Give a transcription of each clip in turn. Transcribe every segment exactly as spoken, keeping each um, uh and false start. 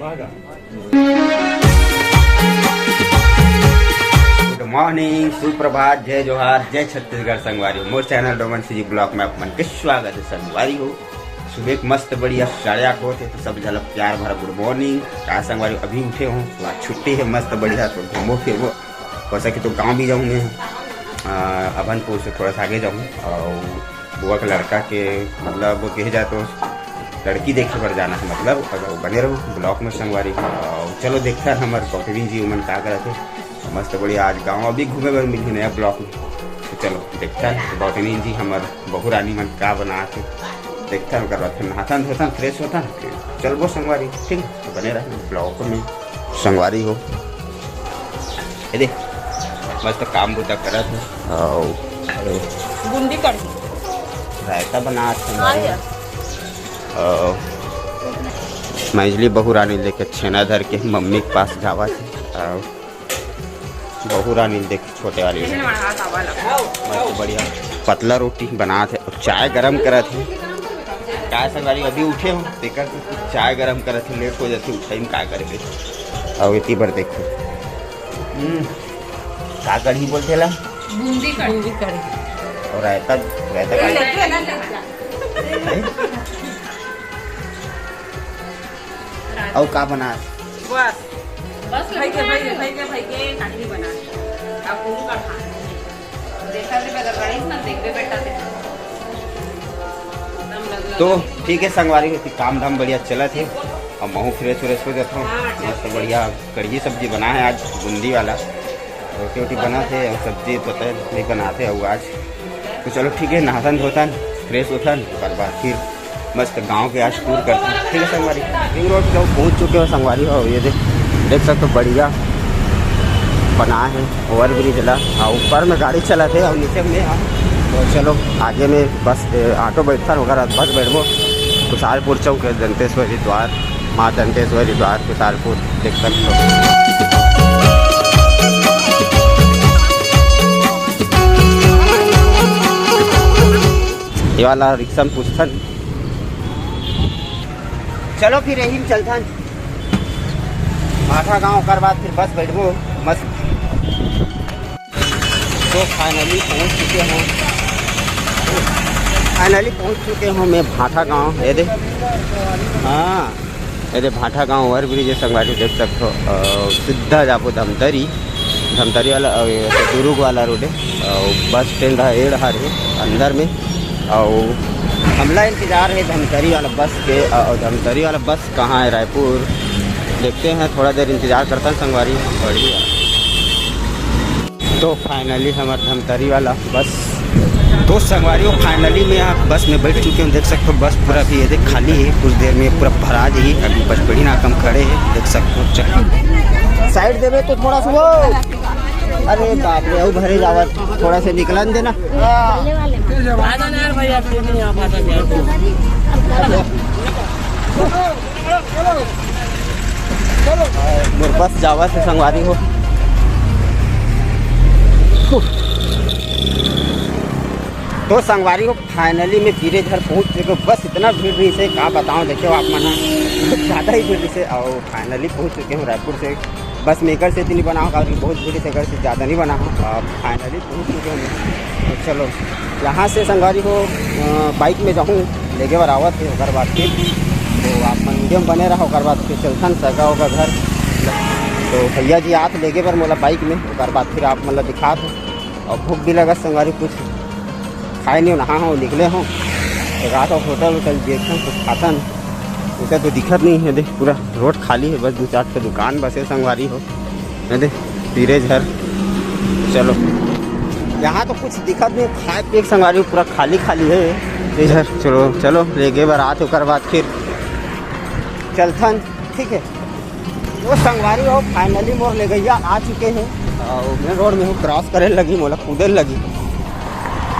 गुड morning, सुप्रभात, जय जोहार, जय छत्तीसगढ़ संगवारी। मोर चैनल डोमन सीजी ब्लॉग में आप मन के स्वागत है संगवारी हो। सुबह के मस्त बढ़िया साढ़े आठ होत हे, तो सब झन ला प्यार भरा गुड मॉर्निंग। का संगवारी, अभी उठे हो तो आज छुट्टी है, मस्त बढ़िया, तो घूमो फिरबो। हो सके तो गाँव भी जाऊँ मैं, आ, अभनपुर से थोड़ा सा आगे जाऊँ, और बुआ के लड़का के, मतलब, कहे जाए तो लड़की देखे बर जाना है, मतलब, अगर बने रहो ब्लॉग में संगवारी। और चलो देखते हैं हमर गौतमी जी उमन का करत हे। मस्त बढ़िया आज गाँव अभी घूमे बर मिलही नया ब्लॉग में। तो चलो देखते हैं गौतमी जी हमर बहू रानी मन का बनात हे। देखते हैं, ओकर बाद फिर नहाथन धोथन, फ्रेश होथन, फिर चलबो संगवारी, ठीक है? तो बने रहे ब्लॉग में संगवारी हो। ये दे, मस्त काम बुता करत हे। और बूंदी कढ़ी। रायता बनात हे हाँ संगवारी। यार। और मझली बहू रानी लेके छेना धर के मम्मी के पास जावत हे। और बहू रानी देख छोटे वाली। मस्त बढ़िया पतला रोटी बनात हे और चाय गरम करत हे। काय संगवारी, अभी उठे हो, तेकर से चाय गरम करत हे, लेट हो जाथे उठाई में, का करे के। और इतनी बार देखो, हम्म, का कढ़ी बोलथे ला? बूंदी कढ़ी। बूंदी कढ़ी। और रायता, रायता का? अउ का बना? बस। बस भाई के, भाई के, भाई के, भाई के काटनी बना। अब कुहू का खाना। देखा भी बदल रही ना, देखबे बेटा से। दम लग, लग तो ठीक है संगवारी, काम धाम बढ़िया चलत हे। अब महू फ्रेश व्रेश हो जाता हूँ। हाँ, मस्त बढ़िया कढ़ी सब्जी बना है आज बूंदी वाला। रोटी वोटी बना थे और सब्जी पता नहीं बना थे और आज। तो चलो ठीक है, नहाथन धोथन, फ्रेश होथन, ओकर बाद फिर मस्त गांव के आज टूर करथन। ठीक है संगवारी, रिंग रोड जाओ, पहुंच चुके हो संगवारी हो। ये देख, देख सकते हो बढ़िया बना है ओवर ब्रिज ला। हाँ, ऊपर में गाड़ी चलत हे और नीचे में हाँ। तो चलो आगे में बस, ए, ऑटो बैठथन, ओकर बाद बस बैठबो कुशालपुर चौक के दंतेश्वरी द्वार, माँ दंतेश्वरी द्वार कुशालपुर। देख सकते हो। ये वाला रिक्शा में पूछथन। चलो फिर यही में चलथन भाठा गांव, ओकर बाद फिर बस बैठबो मस्त। तो फाइनली पहुंच चुके हो, फाइनली पहुंच चुके हो मैं भाठा गांव। ये दे, हाँ, ये दे भाठा गांव ओवर ब्रिज है संगवारी, देख सकते हो। अ, सीधा जाबो धमतरी, धमतरी वाला, अ, दुरुग वाला रोड है। अ, बस स्टैंड है, एड़ हर है अंदर में। और हमला इंतजार है धमतरी वाला बस के। अ, धमतरी वाला बस कहाँ है? रायपुर। देखते हैं, थोड़ा देर इंतजार करता है संगवारी। बढ़िया। तो फाइनली हमार धमतरी वाला बस, तो संगवारी हो, फाइनली मैं यहाँ बस में बैठ चुके हूँ। देख सकते हो बस पूरा भी ये देख खाली है, कुछ देर में पूरा भरा जाही। अभी बस बढ़ी ना कम खड़े हैं, देख सकते हो। चल साइड देवे तो थोड़ा सा वो, अरे बाप रे, वो भरे जावत, थोड़ा सा निकलन देना। मोर बस जावत हे संगवारी हो। तो संगवारी हो, फाइनली मैं पीरे घर पहुंच चुके हूँ। बस इतना भीड़ रहिसे, का बताऊँ, देखियो आप मन ह, ज़्यादा ही भीड़ रहिसे। और फाइनली पहुंच चुके हूँ रायपुर से। बस मैं एकर से इतनी बनाऊँ, काबर कि बहुत भीड़ से एकर से ज़्यादा नहीं बना हूँ। अब फाइनली पहुंच चुके हूँ। तो चलो, यहाँ से संगवारी हो, अ, बाइक में जाहूँ, लेगे बर आवत हे, ओकर बाद फिर तो आप मन वीडियो में बने रहो, ओकर बाद फिर चलथन सगा होगा घर। तो भैया जी आत लेगे बर मोला बाइक में, ओकर बाद फिर आप मन ला दिखात हूँ। और भूख भी लगत संगवारी, कुछ खाए नहीं, नहा हो, निकले हो, तो रात और होटल वोटल देखथन, कुछ खाथन। उसे तो दिखत नहीं है, देख पूरा रोड खाली है, बस दो चार ठो दुकान बसे संगवारी हो। ये दे, पीरे झर। चलो, यहाँ तो कुछ दिखत नहीं, खाए पिए के संगवारी पूरा खाली खाली है इधर। चलो, चलो, लेगे बर आत ओकर बाद फिर चलथन, ठीक है। तो संगवारी हो, फाइनली मोर लेगैया आ चुके हैं और मेन रोड में हूँ, क्रॉस करे लगी, मोला कूदे लगी।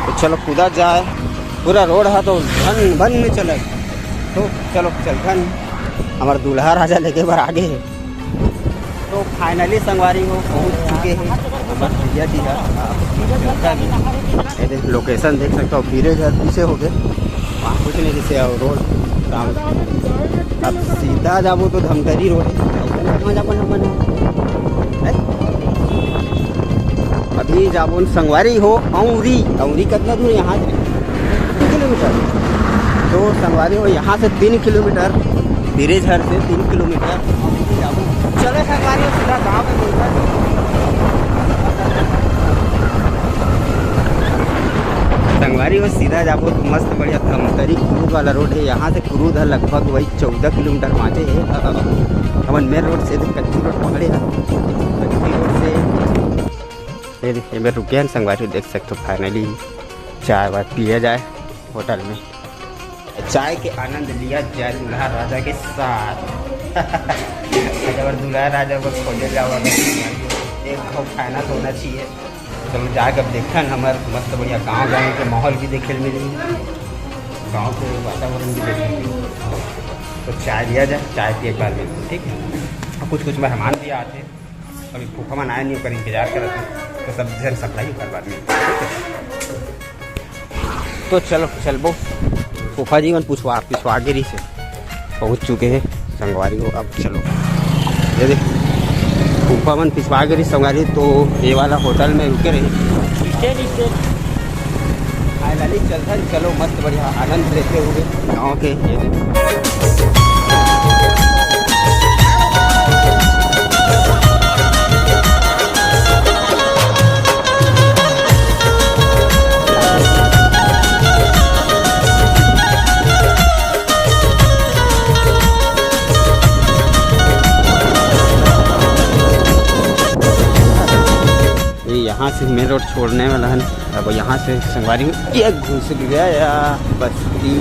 तो चलो कूदा जाए, पूरा रोड है तो भन भन में चले। तो चलो चलथन, हमार दूल्हा राजा लेगे बर आगे है। तो फाइनली संगवारी हो पहुंच चुके हैं हमर भैया जी घर। ये देख, लोकेशन देख सकते हो, पीरे घर पीछे हो गए, वहाँ कुछ नहीं दिखे और रोड अब सीधा जाबो तो धमतरी रोड है। कहाँ जाबो ना मन है? अभी जाबो न संगवारी हो औंरी। औंरी कितना दूर यहाँ से? तीन किलोमीटर। तो संगवारी हो यहाँ से तीन किलोमीटर, बिरेझर से तीन किलोमीटर। चलो संगवारी हो सीधा गाँव में मिलता है। संगवारी हो सीधा जाबो तो मस्त बढ़िया धमतरी कुरूद वाला रोड है। यहाँ से कुरूद है लगभग वही चौदह किलोमीटर बाँचे है। हमन मेन रोड से कच्ची रोड पकड़े है, कच्ची रोड से ये दे, ये मेर रुके हैं संगवारी, देख सकते हो। फाइनली चाय वाय पिया जाए होटल में, चाय के आनंद लिया जाए दूल्हा राजा के साथ। अगर दूल्हा राजा को खोजे जाओ तो एक घाव फाइनल होना चाहिए। चलो जाके अब देखन, हमार मस्त बढ़िया गाँव गाँव के माहौल भी देखे मिली, गाँव के वातावरण भी देखे मिली। तो चाय लिया जाए, चाय पिए के बाद मिलते हैं, ठीक है। और कुछ कुछ मेहमान भी आते हैं, अभी फूफा मन आए नहीं, ओकर इंतजार करत हैं, तो सब जन सप्लाई ओकर बाद मिलते हैं, ठीक है। तो चलो चलबो, फूफा जी मन पुछवा पिछवा गिरी से पहुँच चुके हैं संगवारी हो। अब चलो, ये देख, फूफा मन पिछवा गिरी संगवारी, तो ये वाला होटल में रुके रही। फाइनली चलथन, चलो मस्त बढ़िया आनंद लेते हुए गाँव के। ये देख। ये यहाँ से मेन रोड छोड़ने वाला है। अब यहाँ से संगवारी में ये घुस गया या बस्ती।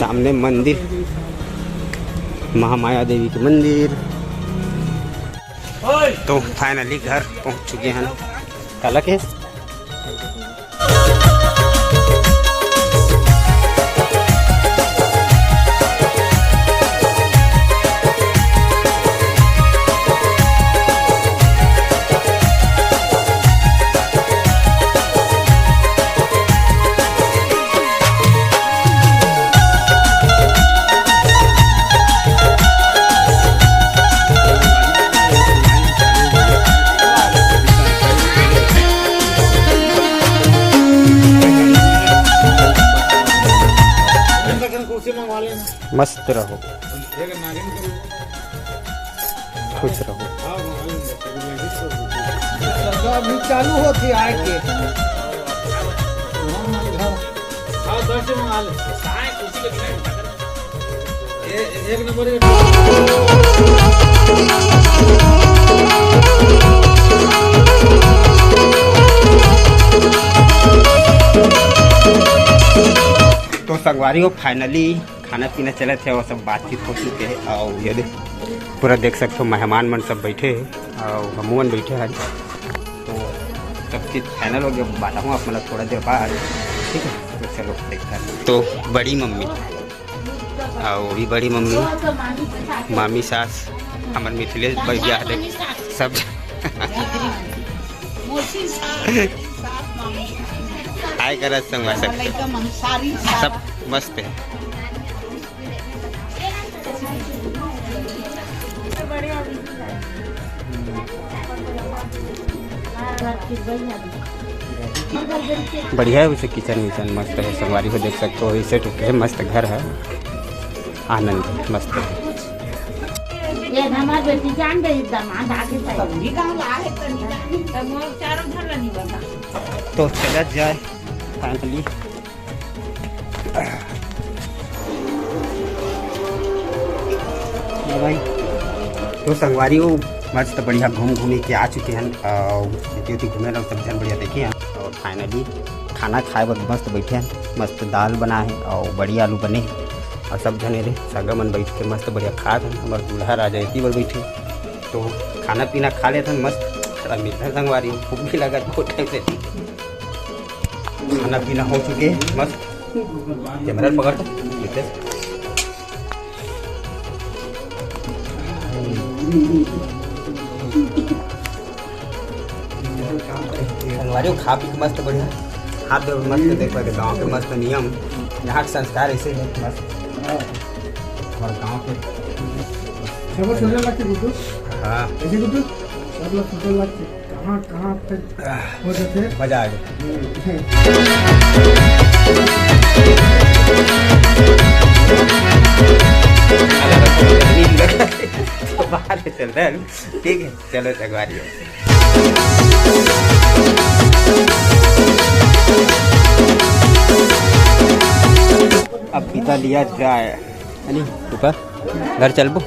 सामने मंदिर, महामाया देवी के मंदिर। तो फाइनली घर पहुंच चुके हैं। काला के मस्त रहो, खुश रहो। अभी चालू होती आए के। हाँ, दस से मंगा ले। ए-, एक नंबर के। तो संगवारी हो, फाइनली खाना पीना चलत हे और सब बातचीत हो चुके हे। और ये देख, पूरा देख सकते हो, मेहमान मन सब बैठे हे और हमू मन बैठे हैं। तो सब चीज फाइनल हो गया, बताऊँ आप मतलब थोड़ा देर बाद, ठीक है? तो चलो देखते हैं। तो बड़ी मम्मी और वो भी बड़ी मम्मी, मामी सास, हमारे मिथिलेश भैया, देख सब हाय करा संगवा सब। सब मस्त है। बढ़िया है वैसे, किचन विचन मस्त है, संगवारी हो देख सकते हो, ऐसे टुके है, मस्त घर है, आनंद है, मस्त है। ये हमार बेटी जान गई, दामाद आगे से। पूरी गाँव ला है तनी। तो मोर चारों घर ला नहीं बता। तो चला जाए फाइनली। ये भाई, तो संगवारी हो, मस्त बढ़िया घूम घूमी के आ चुके हैं और एती ओती घूमे रहो, सब जन बढ़िया देखे हैं। और फाइनली खाना खाए बर मस्त बैठे हैं, मस्त दाल बना है और बड़ी आलू बने हैं और सब जने रे सगा मन बैठ के मस्त बढ़िया खात हैं। हमारे दूल्हा राजा एती बर बैठे, तो खाना पीना खा लेते हैं मस्त। अब मिलते हैं संगवारी, भूख भी लगा बहुत टाइम से। खाना पीना हो चुके हैं मस्त। कैमरा पकड़ तो, ठीक है। संगवारी हो, खा पी के मस्त बढ़िया, हाथ धो के मस्त, देखो के गाँव के मस्त नियम, यहाँ के संस्कार ऐसे है मस्त। और गाँव के सब छोटे लगते गुड्डू। हाँ। ऐसे गुड्डू, सब लोग छोटे लगते। कहाँ, कहाँ तक हो जाते हैं? मजा आ गया। तो बाहर से चल रहे हैं अभी। ठीक है, चलो संगवारी हो। अब पीता लिया जाए। अली, ऊपर घर चलबो।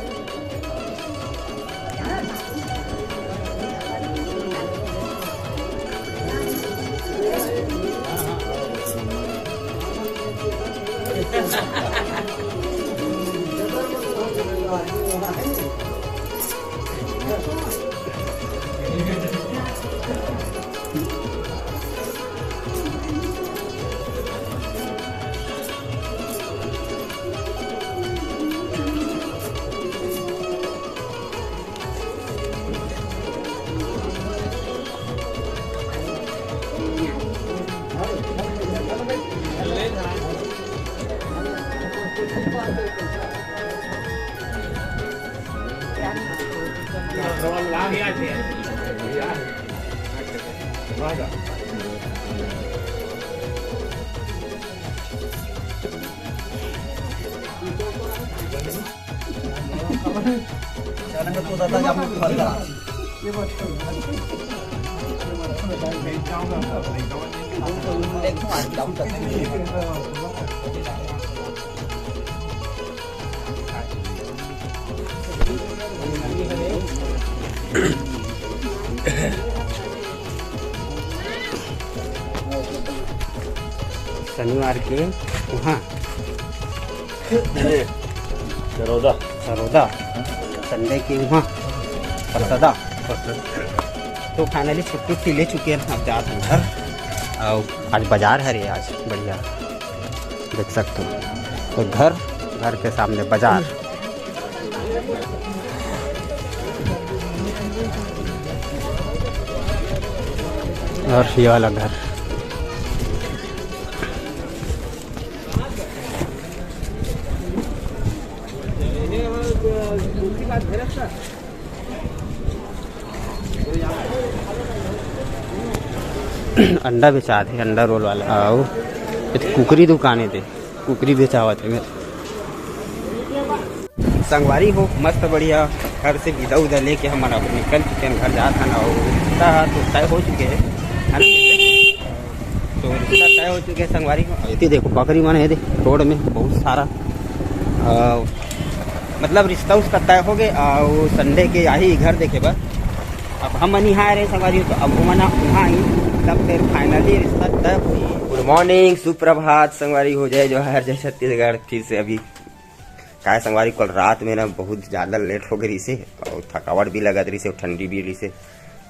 शनिवार के वहाँ सरोदा। सरोदा, संडे के वहाँ परसदा। तो फाइनली छुट्टी उट्टी ले चुके हैं, अब जात हन घर। और आज बाजार हरे, आज बढ़िया देख सकते हो। तो घर, घर के सामने बाजार। और ये वाला घर। अंडा बेचात हे, अंडा रोल वाला। अउ एती कुकरी दुकान हे, ते कुकरी बेचावत हे। संगवारी हो, मस्त बढ़िया घर से विदा उदा लेके हमन अब निकल चुके हैं, घर जात हन। अउ रिश्ता तो तय हो चुके हैं, है ना? तो रिश्ता तय हो चुके हैं संगवारी हो। एती देखो बकरी मन हे दे, रोड में बहुत सारा। अ, मतलब रिश्ता उसका तय हो गए, अउ संडे के आही घर देखे बर। अब हम मन यहाँ आ रहे संगवारी हो, तो अब वो मन वहाँ आई, तब फिर फाइनली रिश्ता तय हुई। गुड मॉर्निंग, सुप्रभात संगवारी हो, जय जोहार, जय छत्तीसगढ़। फिर से अभी काय संगवारी, कल रात में ना बहुत ज़्यादा लेट हो गई से और थकावट भी लगत रही से और ठंडी भी रही से,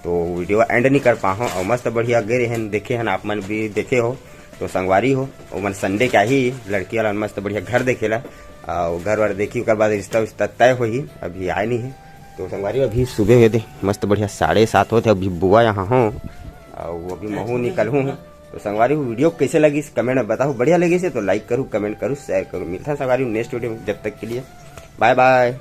तो वीडियो एंड नहीं कर पाहूँ। और मस्त बढ़िया गे रहन, देखे हन, आप मन भी देखे हो। तो संगवारी हो, ओमन संडे के आही, लड़की वाला मस्त बढ़िया घर देखेला, और घर वाला देखी, ओकर बाद रिश्ता उश्ता तय होही। अभी आए नहीं है। तो संगवारी हो, अभी सुबह हो दे, मस्त बढ़िया साढ़े सात होते, अभी बुआ यहाँ हो, और वो अभी महू निकल हूँ। तो संगवारी हो, वीडियो कैसे लगी कमेंट में बताओ, बढ़िया लगी से तो लाइक करू, कमेंट करू, शेयर करू। मिलता है संगवारी हो नेक्स्ट वीडियो में, जब तक के लिए बाय बाय।